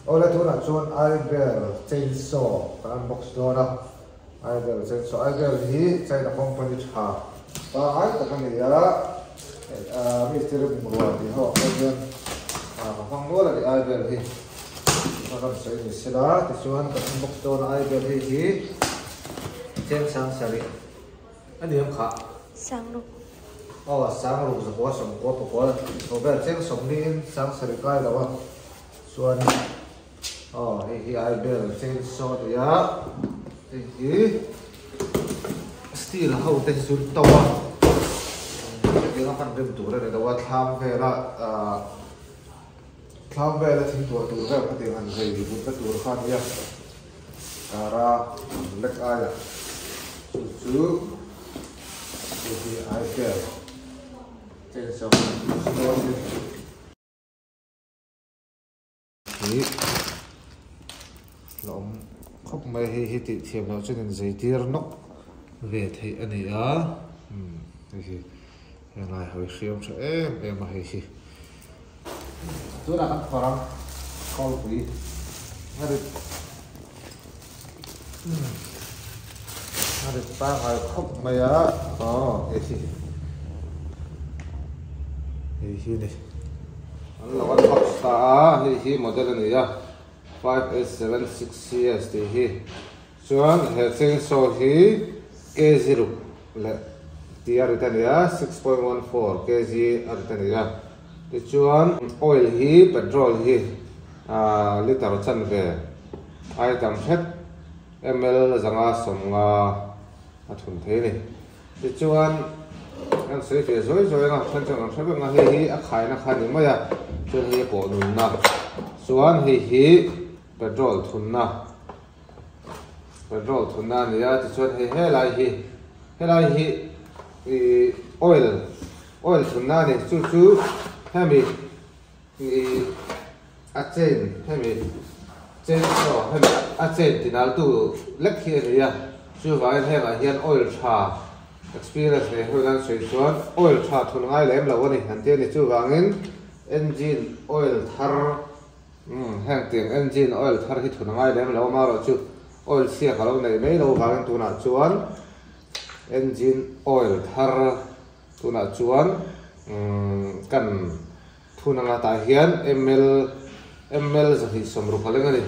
Awle tunah chuan Aibel chainsaw kan unbox dawn a, Aibel chainsaw, Aibel hi China company tha pangai tak a ni a, mistiri bungrua tih ho ah pawh hian ka hmang nual a ni Aibel hi ka rawn sawi ni sela tichuan kan unbox dawn a Aibel hei hi cheng sang sarih a ni ang khah. Sangruk. Aw sangruk zakua sawmkua pakua chho vel cheng sawmliin sang sarih kai lo a. Chuan aw hei hi Aibel chainsaw a ni a, hei hi steel ho te hi chu to a, hetiang a hman rem tur a ni lo a, thlam vela ahh thlam vela thing tuah tur vel khatiang han rei vut na tur kha a ni a, kara an lek aia chu chu hei hi Aibel chainsaw a ni. Hi la awm khawp mai hei hi tih thiam loh chuan in zei tir nawk ve theih a ni a umm hei hi helai hawi hriam tha em em a hei hi tunah kan phawrh ang kawlpui a rit umm a rit pangngai khawp mai a aw hei hi hei hi a ni. An lo unbox ta a, hei hi model a ni a, 5876CS tih hi. Chuan he chainsaw hi kg ruk leh tih a rit a ni a, 6.14 kg a rit a ni a. Tichuan oil hi petrol hi liter chanve ai tam hret ml zanga sawmnga a thun thei a ni. Tichuan, kan sawi ve zawi zawi anga then chuan kan hre vek ang a, hei hi a khaina kha a ni mai a, chuan hei a pawh nunna, chuan hei hi petrol thunna, petrol thunna a ni a, tichuan hei helai hi, helai hi ih oil, oil thunna a ni, chu chu hemi ih a chain hemi chain saw hemi a chain tinal tu lek hi a ni a chuvangin hengah hian oil tha experience nei ho hian sawi chuan oil tha thun ngai lem lo a ni an ti a ni chuvangin engine oil thar umm heng tiang engine oil thar hi thun ngai lem lo amaherawhchu oil chhia ka lo neih mai lo vangin tunah chuan engine oil thar tunah chuan umm kan. Thun anga tah hian ml ml zahnih sawmruk a leng a ni.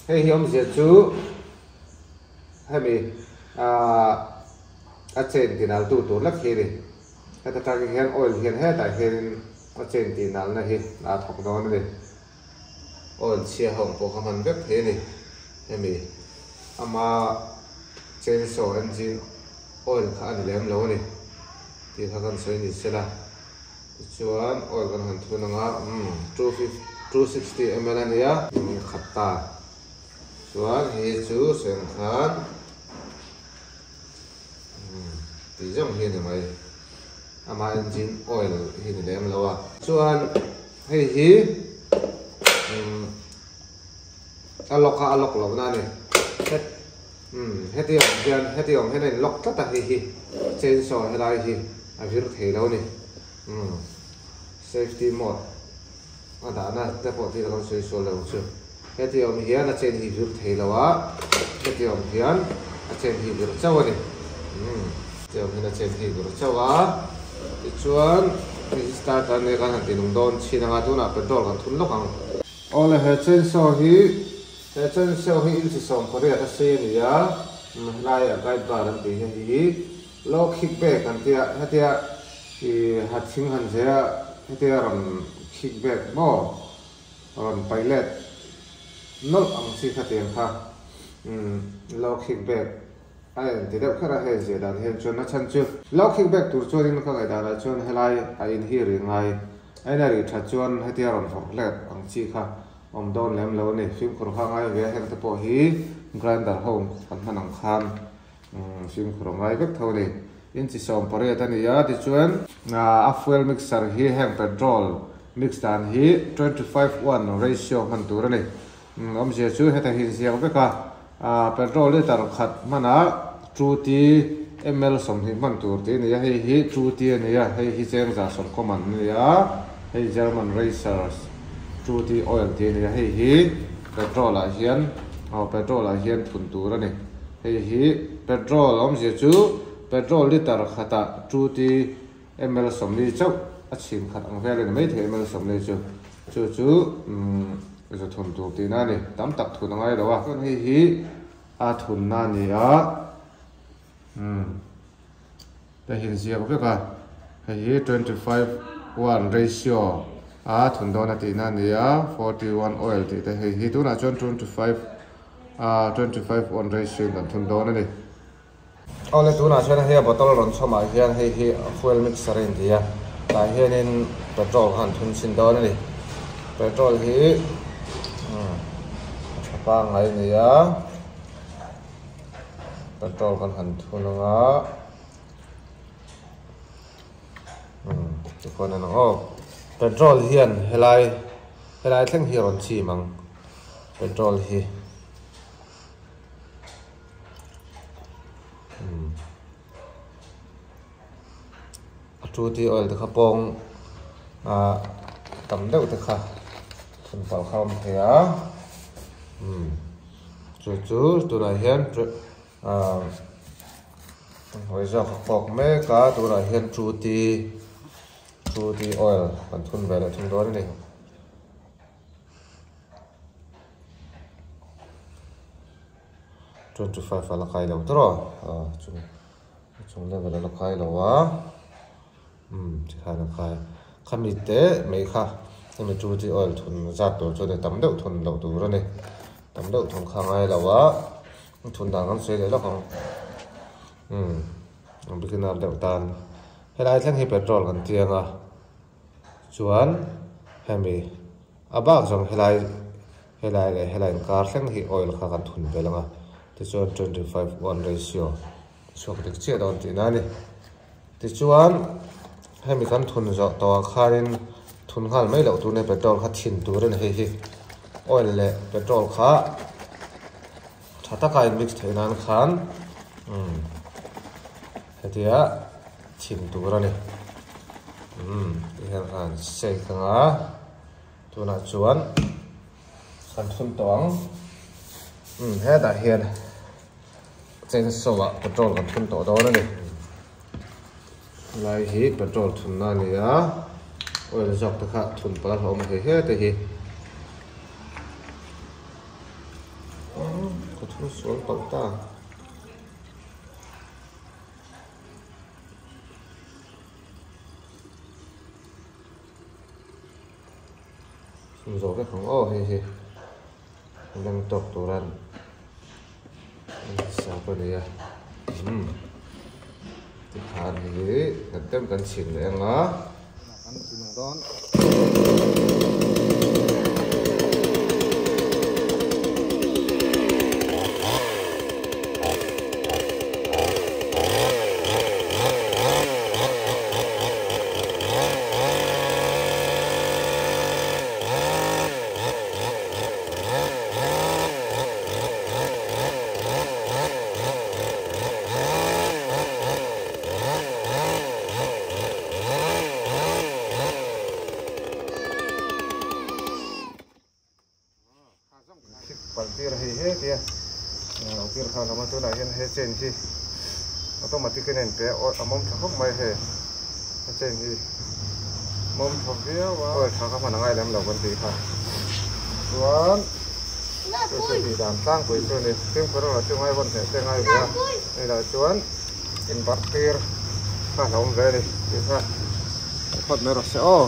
Hei hi awmzia chu hemi aah a chain tinal tu tur lek hi a ni. Heta tangin hian oil hian hetah hianin a chain tinalna hi a thawk dawn a ni. Oil chhia ho ang pawh kha hman vek thei a ni. Hemi ama chainsaw engine oil kha a ni lem lo a ni tih kha kan sawi ni sela. Tichuan oil kan han thun ang a, umm 260 ml a nia. Umm khat ta. Chuan hei chu sawi ang khan umm tih zawng hi a ni mai. Ama engine oil hi ni lem lo a. Chuan hei hi umm a lock a a lock lohna a ni. Het umm heti awm hian heti awm hian a in lock tlat a hei hi chainsaw helai hi. A vir thei lo ni. Umm safety mode a dahna te pawh tih kan sawi sual lo ang chu. Heti awm hian a chain hi vir thei lo a, heti awm hian a chain hi vir chauh a ni. Umm heti awm hian a chain hi vir chauh a, tichuan hei hi start a nia kan han ti nung dawn chhin anga tunah petrol kan thun lawk ang. Awle he chainsaw hi he chainsaw hi inchi 18 a sei a ni a, helai a guide bar an tih hi hei hi Lo khik bek an tia, hetia i ha thing han zeh a, hetia rawn khik bek maw, rawn paih let nawlh ang chi kha tiang kha umm lo khik bek a en ti deuh kher a, hei zia dan hian chuan a chhan chu lo khik bek tur chuanin ka ngaih danah chuan helai a in hi ri ngai a in a ri that chuan hetia rawn vawrh let ang chi kha awm dawn lem lo a ni, fimkhur kha ngai ve a heng te pawh hi grinder ho kan hman ang khan. Fimkhur a ngai vek tho a ni. Inchi 18 a ni a, tichuan a fuel mixer hi heng petrol mix dan hi 25:1 ratio hman tur a ni. Awmzia chu heta hi inziak vek a, petrol liter khat hmanah 2T ml 20 hman tur tih a ni a, hei hi 2T a ni a, hei hi cheng za sawm common a ni a, hei German racers. 2T oil tih a ni a, hei hi petrol ah hian aw petrol ah hian thun tur a ni. Hei hi petrol awmzia chu petrol liter khatah 2T ml 40 chauh a chhim khat ang vel a ni maithei ml 40 chu chu chu umm za thun tur tihna a ni tam tak thun a ngai lo a. Chuan hei hi a thunna a ni a umm te hi inziak vek a hei hi 25:1 ratio a thun dawn a tihna a ni a 41 oil tih te hei hi tunah chuan 25 ah 25:1 ratio in kan thun dawn a ni. Awle tunah chuan hei a bottle rawn chhawmah hian hei hi fuel mixer a inti a tah hianin petrol kha an thun chhin dawn a ni petrol hi umm a tha pangngai a ni a petrol kan han thun anga umm tikhuan an aw petrol hian helai helai thleng hi a rawn chim ang petrol hi. A tu tih oil te kha pawng ah tam deuh te kha thun palh kha a awm thei a umm chu chu tunah hian ah hawi zawk a kawk mek a tunah hian tu tih tu tih oil kan thun ve leh thung dawn a ni. 25 a la kai lo tawh a chung chung level a la kai lo a umm tikhan a kai a khami te mai kha hemi two G oil thun zat tur chu a ni tam deuh thun loh tur a ni tam deuh thun kha a ngai lo a thun dan kan sawi leh lawk ang umm beginner deuh tan helai thleng hi petrol kan tiang a chuan hemi a bak zawng helai helai leh helai inkar thleng hi oil kha kan thun belh ang a tichuan 25:1 ratio chhuak dik chiah dawn tihna a ni tichuan hemi kan thun zawh tawhah khanin thun nghal mai loh tur nia petrol kha thin tur a ni hei hi oil leh petrol kha tha taka in mix theih nan khan umm hetia thin tur a ni umm ti hian khan shake anga tunah chuan kan thun tawh ang umm hetah hian chainsaw ah petrol kan thun tawh dawn a ni helai hi petrol thunna a ni a oil zawk te kha thun palh a hlauhawm thei hle te hi. Ka thun sual palh ta. Thun zawh vek ang aw hei hi leng tawk turan sap a ni a umm tikhan hei hi kan tem kan chhin leh ang a. Kan chhin dawn. Palh tir a hei he tia lo tir kha lam a tunah hian he chain hi automatic in a inpe a a mawm tha khawp mai hei a chain hi mawm tha viau a oil tha kha hman a ngai lem lo kan tih kha chuan chu chu tih dan tlangpui chu a ni fimkhur erawh chu ngai vawn hneh te ngai ve a hei lah chuan inbarh tir kha a hlauhawm ve a ni tih kha phawt mai rawh se aw.